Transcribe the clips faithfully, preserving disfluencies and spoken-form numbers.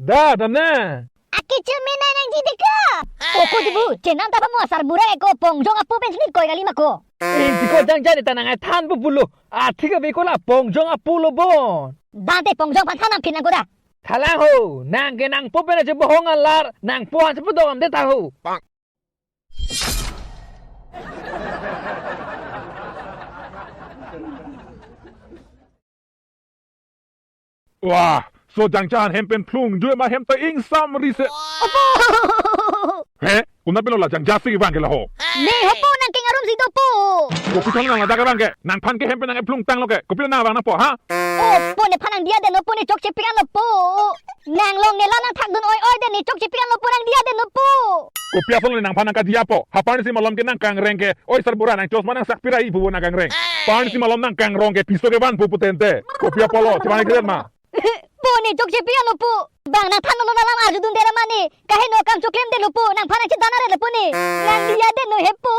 Da, damna. Aki chumi na nangji deka. Oko dibu, chenam ta pamo asar bura eko Pongjong apo pen sini koi kali mako. Ing tiko jangja ne ta nang ai than pu pulo. Athik ave ko la Pongjong apo lo bon. Dante Pongjong aphan than nangphin nangko da. Thalang ho, nang ke nangpo pen aje bohong alar, nangpo han chepadok am de ta ho. Wah, so jangja an hem pen phlung jue ma hem ta ingsam ri se. Opo! He, konat pen lo la jangja si vang ke la ho. Ne ho po nang keng arum si dopo. Kopi thang nang ladak vang ke, nangphan ke hem pen nang ephlung tanglo ke, kopi nang vang nangpo ha? Opo, nephan nangdiya det nopo, ne chokche pik an nopo. Nang long ne la nangthak dun oi oi det, ne chokche pik an nopo, nangdiya det nopo. Kopi asolo ne nangphan nangkadiya po, ha parni si malom ke nangkangreng ke, oi sarbura nang chosma nang sakpira i puvo nangkangreng. Parni si malom nangkangrong ke piso ke van pupu tente. Kopi apolo, chevan kret ma. Po, ne chokche pik an nopo. Bang nangthan non alam arju dun det ra mane. Kaheno kam choklem det lo po, nangphan nangchedan aret lo po ne. Nangdiya det no he po.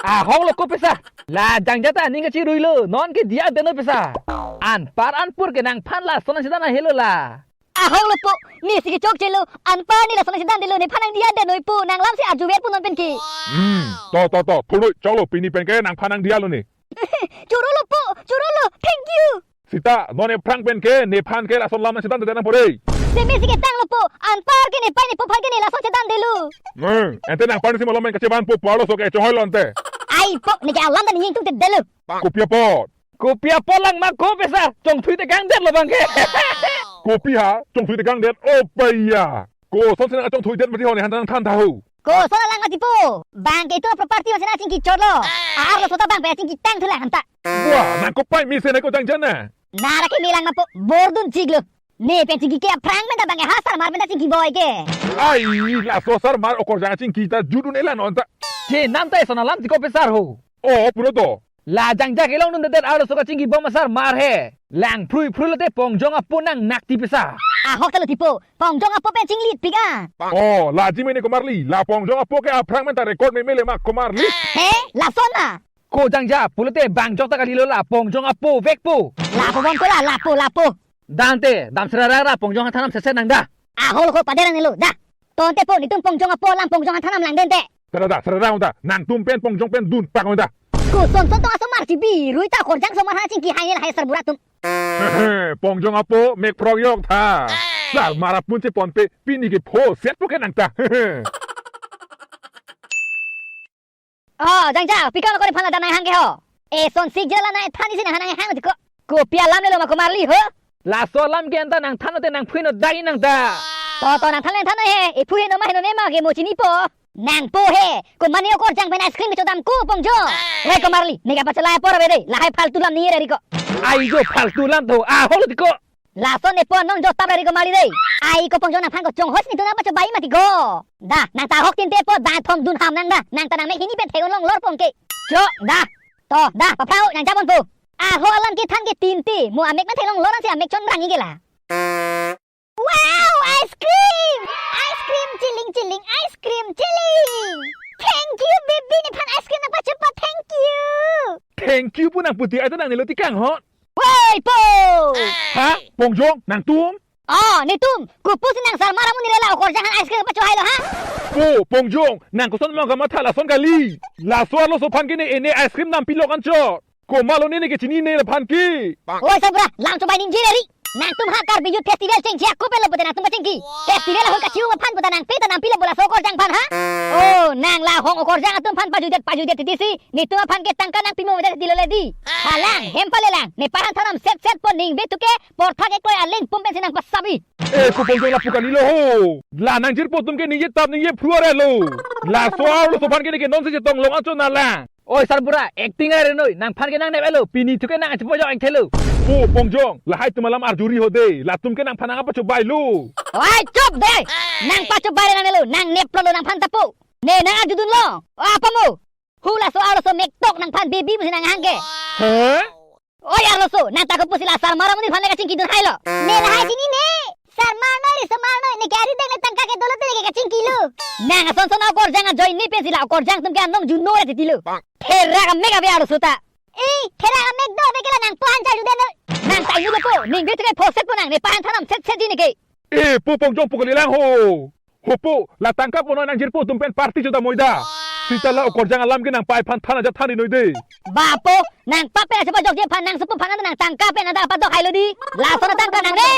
Ahong lo ko pesa. La jangja ta aning kachirui lo, non ke diya det no pesa. Anpar anpur ke nangphan lason nangchedan ahelo la. Ahong lo po, ne si ke chokche lo, anpar ne lason nangchedan det lo, nephan nangdiya det noi po, nang lam si arju ver po non pen ke. Hmm, to, to, to, thunoi, choklo, pini pen ke nangphan nangdiya lo ne. Choro lo po, choro lo, thank you. Sita, non ephrang pen ke, nephan ke lason lam nangchedan det nangpo dei. Seme si ke tanglo po, anpar ke nepei nepo aphan ke ne lason chedan det lo. Hmm, ente nangphan si malom pen kachevan po, parlo so ke chonghoi lo ente. Ai po, ne ke alam ta ne ning tung det lo. Kopi apot. Kopi apot lang ma ko pesa, chongthui tekang det lo bang ke. Kopi ha, chongthui tekang det, o paya. Kosonsi nang chongthui det mati ho ne han nangthan tha ho. Koson alang mati po. Bang ke itum property masi nangchingki chotlo. Arloso ta bang pen chingki tang thu lang hanta. Wah, nang kopai mesen ko jangja na. Nara ke melang ma po, bor dun chiklo. Ne pen chingki ke aphrang pen ta bang ke ha sarmar pen ta chingki boi ke. Ai, laso sarmar okorjang chingki ta judun elan on ta. Chenam ta eson alam tiko pesa ho. O, pulo to. La jangja kelong dun det arloso kachingki bom asarmar he. Lang phrui phrui lote Pongjong apo nang nakti pesa. Ahok ta lo tipo, Pongjong apo pen chinglit pik a. O, la jimene komarli, la Pongjong apo ke aphrang pen ta record meme le ma komarli. He, lason a. Ko jangja, pulote bang jok ta kali lo la Pongjong apo vek po. Lapo bom ko la, lapo, lapo. Dante, dam srara ra Pongjong athanam sese nang da. Ahok lo ko pader nang lo, da. Tonte po, netum Pongjong apo alam Pongjong athanam lang dente. Tada, tada, srara unta, nangtum pen Pongjong pen dun pak unta. Koson son tong asomar chibi, rui ta okorjang somar ha chingki hai nel hai sarbura atum. Hehe, Pongjong apo mek phrok yok tha. Sarmar apun cheponpe, pini ke pho set po ke nang ta. O, jangja, pi kam lo ko nephan ladak nanghang ke ho. Eson sik jela nangthan isi nang nanghangnoi ko. Kopi alam le lo ma komarli ho. Laso alam ke anta nangthan lote nangphui no dagi nang ta. To, to, nangthan le than noi he. Ephu heno ma heno ne ma ke mo chini po. Nangpo he. Ko mane okorjang pen ice cream kechodam ko Pongjong. He komarli, ne kapachelai apor ave dei. Lahai phaltu lam ni re ko. Ai jo phaltu lam tho. Ahok lo tiko. Lason ne po nong jotap rari komarli dei. Ai ko Pongjong nangphan ko chonghoi si netum nangpachobai mati ko. Da, nang ta ahok tinte po da thom dun ham nang da. Nang ta nangmek hini pen theklong lor pong ke. Cho, da. To, da, paphrang nang japon po. Ahok alam kethan ke tinte. Mo amek nang theklong lor ansi amek chonrang ke la. Wow, ice cream! Ice cream chilling chilling, ice cream chilling. Thank you, baby. Nephan ice cream nangpachopa, thank you. Thank you pu nangputi ai ta nang nelo tikang hot. Woi, po! Ha? Pongjong, nangtum? O, netum, kopusi nang sarmar amonit le la okorjang aphan ice cream pachohai lo, ha? Po, Pongjong, nang koson ma kamatha lason kali. Laso arloso aphan ke ne ene ice cream nampilok anchot. Komatlo ne ne kechinine laphan ke. Oi, sarbura, lam chobai ningje ri. Nangtum ha Karbi Youth Festival chengche ako pen lo pute nangtum kachingki. Festival ahut kachiung aphan puta nangpi ta nampilo bola so okorjang aphan, ha? O, nang la hong okorjang atum aphan pajudet pajudet titi si. Netum aphan ke tangka nangpimo vedet titi lo le dei. Halang, hem palelang. Nephan thanam set set po, ningve thu ke porthak ekloi aleng pum pensi nangpasabi. E, ko Pongjong lapu kali lo ho. La nangjirpo atum ke ningjetap ningjephru are lo. Laso arloso aphan ke ne ke nonsi chetong long anchot na la. Oi sarbura, acting are noi, nangphan ke nangnep elo, pini thu ke nang achipo jok engthelo. Po Pongjong, lahai atum alam arjuri ho dei, latum ke nangphan nangpachobai lo. Oi, chop dei! Nangpachobai le nangnelo, nangnep lo nangphan ta po. Ne nang arjudun lo, o apamo. Hu laso arloso mektok nangphan baby pusi nanghang ke. He? Oi arloso, nang ta kopusi la sarmar amonit aphan le kachingki dun hai lo. Ne lahai chinine. Sarmar noi, risomar noi, ne ke arideng le tangka ke dolo te ne ke kachingki lo. Nang ason son okorjang ajoine pensi la okorjang atum ke anong juno ra titi lo. Therak amek ave arloso ta. E, therak amek do ave ke la nangpo han charjudet noi. Nang ta inut lo po, ningve thu ke pho set po nang, nephan thanam set set dei ne ke. Eh, po Pongjong po kalilang ho. Ho po, la tangka ponoi nangjirpo atum pen party chodam noi da. Sita la okorjang alam ke nangpei aphan than ajat than ri noi de. Ba po, nangpei pen asepa jokje aphan nangsupo aphan nang tangka pen ada padok hailo di. Lason atangka nang re.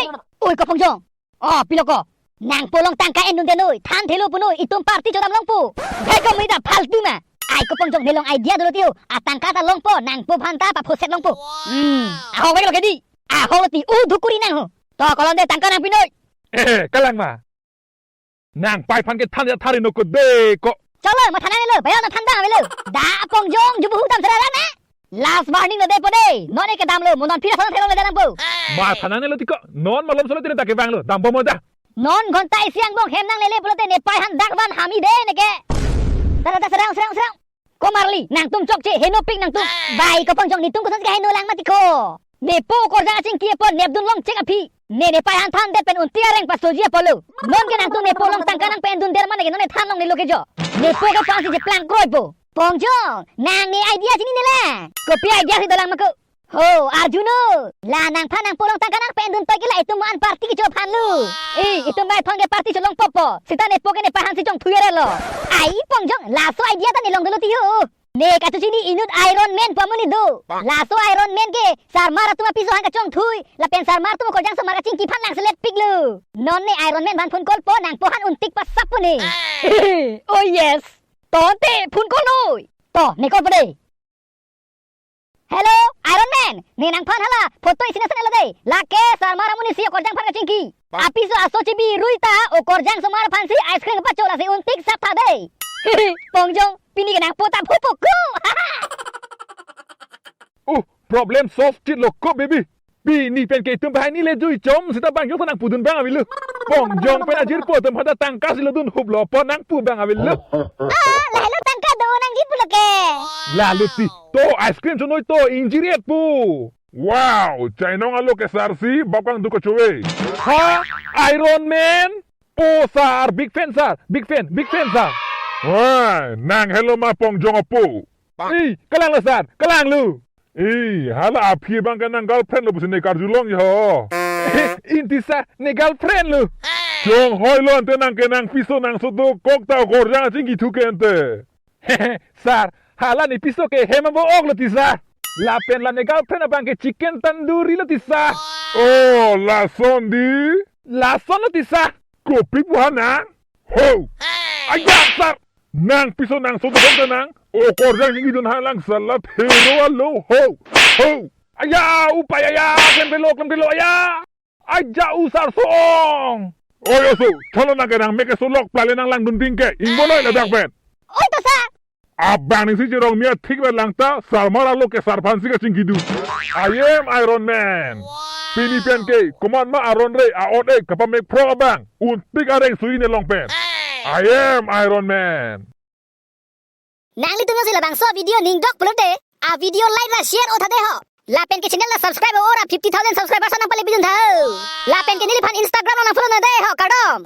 Oi ko Pongjong. Oh, pilo ko. Nangpo along tangka endunde noi. Thanthelo punoi, itum party chodam longpo. Gai ko mita faltu ma. Ai ko Pongjong, nelong idea dolo ti ho. Atangka ta longpo, nangpo aphan ta paphosek longpo. Hmm, ahok veklo ke di. Ahok lo ti, u dhukuri nang ho. To kolon de tangka nangpi noi. Eh, kalang ma. Nangpei aphan ke than ajat than ri noi ko de ko. Cholo, matha nangnelo, bayo na than bang avelo. Da Pongjong, jubu hudam serara na. Last warning lo de po de. Non ke damlo, mo non phira son thelo le de nangpo. Matha nangnelo ti ko, non malom solo tine ta kevanglo, dampo mo da. Non ghonta isi angbong hem nanglele pulote nepei aphan dak van hami de neke. Tara ta serang, serang, serang. Komarli, nangtum chokche, henopik nangtum. Bai ko Pongjong, netum koson ke heno lang mati ko. Nepo okorjang achingki apot nepdun long chek aphi. Ne nepei aphan thandet pen unti areng pasoji apotlo. Non ke nangtum nepo along tangka nangpei endunde mane ke non ne than longnelo ke jo. Nepo ke aphansi cheplang kroipo. Pongjong, nang ne idea chinine la. Kopi idea si dolang ma ko. Ho, arjuno. La nangphan nangpo along tangka nangpei endun toi ke la itum an party kecho aphanlo. Eh, itum bai thong ke party cholongpo po. Sita nepo ke nepei aphansi chongthui arelo. Ai Pongjong, laso idea ta ne longdolo ti ho. Ne kachechini inut Iron Man pu amonit do. Laso Iron Man ke sarmar atum apiso aphan kachongthui, lapen sarmar atum okorjang osomar kachingki aphan nangselet piklo. Non ne Iron Man aphan phone call po, nangpo aphan untik pasap po ne. Oh yes. To ante phone call noi. To, ne call po de. Hello, Iron Man. Ne nangphan hala photo isi nangsenetlo de. Lake sarmar amonit si okorjang aphan kachingki. Apiso aso chibi rui ta okorjang osomar aphansi ice cream pacho lasi untik sap tha de. Pongjong, pini ke nangpo ta phupo ko. Oh, problem solve chitlo ko baby. Pini pen ke itum banghini le jui chom sita bang jong nangpudun bang avelo. Pongjong pen ajirpo atum aphan ta tangka si lodun huplo po nangpu bang avelo. Ah, lahelo tangka do nangji pulo ke. Lalo ti. To ice cream chonoi to ingjir-et po. Wow, chainong alo ke sar si bap kangduk kachove. Ha? Iron Man? Oh sar, big fan sar, big fan, big fan sar. Wah, nang helo ma Pongjong apo. Ih, kalanglo sar, kalanglo. Ih, hala aphi abang ke nang girlfriend lo pusi ne karjulong ho. Inti sar, ne girlfriend lo. Chonghoilo ante nang ke nangpiso nangso dokok ta okorjang achingki thu ke ante. Sar, hala nepiso ke hem abo ok lo ti sar. Lapen la ne girlfriend abang ke chicken tandoori lo ti sar. Oh, lason di? Lason lo ti sar. Kopi pu ha nang? Ho! Aya sar! Nangpiso nangso dokok ta nang. Okorjang chingkidun halang salat hero alo. Ho! Ho! Aya, upai aya, klem pelo, klem pelo, aya! Aja u sar song. Oi oso, chalo nang ke nang mek keso lok plale nang langdun ting ke. Ingbonoi ladak pen. Oi to sar. Abang ning si chirong mia thik pen lang ta, sarmar alo ke sar aphansi kachingkidun. I am Iron Man. Pini pen ke, komat ma aron re, a-ot e, kapamek phrok abang. Untik areng sui ne long pen. I am Iron Man. Nanglitum jongsi labangso video ning dok pulote, a video like ra share o tha de ho. Lapen ke channel la subscribe o ra fifty thousand subscribers nangpale bidun tha ho. Lapen ke neliphan Instagram along nang follow non de ho, kardom.